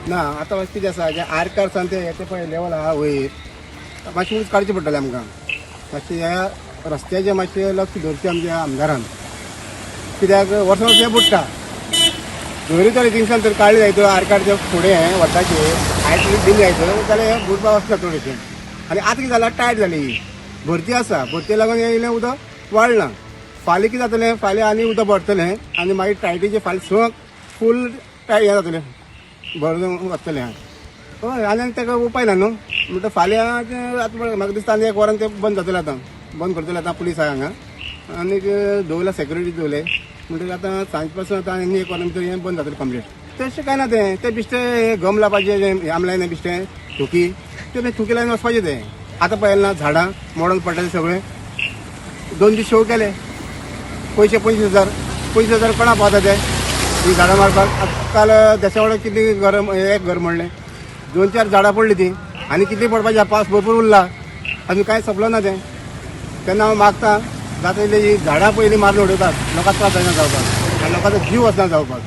ना आतां मातशें कितें आसा, जें आरकार सान तें हें तें पळय लेवल आहा वयर, मातशें उंच काडचें पडटलें आमकां. मातशें ह्या रस्त्याचें मातशें लक्ष दवरचें आमच्या आमदारान, कित्याक वर्सां वर्सां हें बुडटा. जरी तर थिंगसान तर काडलें जायत आरकारच्या फुडें वताचेर हायट दिली जायत जाल्यार हें बुडपाक वचना चडशें. आनी आतां कितें जालां, टायट जाली ही भरती आसा, भरती लागून हें इल्लें उदक वाडलां. फाल्यां कितें जातलें, फाल्यां आनी उदक भरतलें आनी मागीर टायटीचें फाल्यां सगळें फूल टायट हें जातलें, भरून वतलें. हय, आनी ताका उपाय ना न्हू. म्हणटा फाल्यां तें आतां म्हाका दिसता आनी एक वरान तें बंद जातलें. आतां बंद करतले, आतां पुलीस आहा हांगा आनीक दवरला, सेक्युरिटी दवरले. म्हणटकीर आतां सांज पासून आतां आनी एक वरान भितर हें बंद जातलें कंप्लीट. तशें कांय ना, तें तें बिश्टें गम लावपाचें आमलायन बिश्टें थुकी, तें थुकी लायन वचपाचें तें. आतां पळयलें ना, झाडां मोडून पडटा सगळें. 2 दीस शो केले, पयशे 25,000, 25,000 कोणा पावता ते ही झाडां मारपाक? काल देशा वाड्यार कितली घर, एक घर म्हणलें, 2-4 झाडां पडली ती, आनी कितली पडपाची, पावस भरपूर उरला, अजून कांय सोंपलो ना तें. तेन्ना हांव मागता, जाता तितली ही झाडां पयलीं मारून उडयतात, लोकांक त्रास जायना जावपाक आनी लोकांचो जीव वचना जावपाक.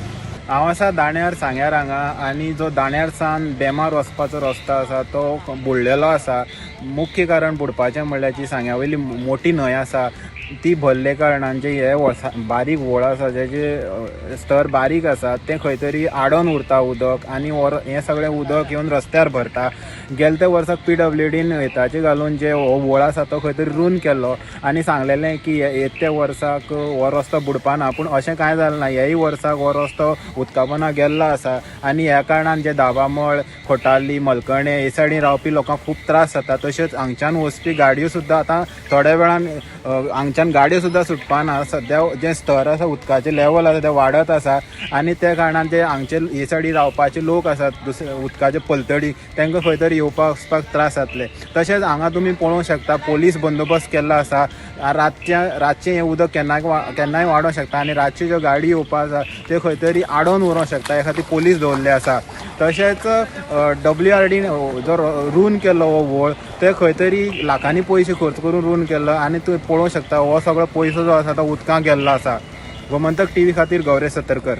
हांव आसा दाण्यार सांग्यार हांगा, आनी जो दाण्यार सावन बेमार वचपाचो रस्तो आसा तो बुडलेलो आसा. मुख्य कारण बुडपाचें म्हणल्यार जी सांग्या वयली मोठी न्हंय आसा ती भरले कारणान जे हे बारीक व्होळ आसा, जेजे स्तर बारीक आसा, तें खंय तरी आडोन उरता उदक आनी हें सगळें उदक येवन रस्त्यार भरता. गेले त्या वर्साक PWDन हेताचे घालून जे हो व्होळ आसा तो खंय तरी रून केल्लो आनी सांगलेलें की येत्या वर्साक हो रस्तो बुडपाना, पूण अशें कांय जालें ना. ह्याय वर्साक हो रस्तो उदका पोंदा गेल्लो आसा आनी ह्या कारणान जे दाबामळ, खोटाली, मलकणे हे सायडीन रावपी लोकांक खूब त्रास जाता. तशेंच हांगच्यान वचपी गाडयो सुद्दां आतां थोड्या वेळान हांगच्यान गाडयो सुद्दां सुटपाना. सद्या जें स्तर आसा उदकाचें लेवल आसा तें वाडत आसा आनी त्या कारणान जे हांगचे हे सायडीन रावपाचे लोक आसात दुसरे उदकाचे पलतडी, तांकां खंय तरी येवपाक वचपाक त्रास जातले. तशेंच हांगा तुमी पळोवंक शकता पोलीस बंदोबस्त केल्लो आसा. रातचें हें उदक केन्नाय वाडोंक शकता आनी रातच्यो ज्यो गाडी येवपा आसा त्यो खंय तरी आडोवन उरोंक शकता, ह्या खातीर पोलीस दवरले आसा. तशेंच WRD जो रून केल्लो हो व्होळ, ते खंय तरी लाखांनी पयशे खर्च करून रून केल्लो आनी तूं पळोवंक शकता हो सगळो पयसो जो आसा तो उदकांत गेल्लो आसा. गोमंतक TV खातीर गौरेश सतरकर.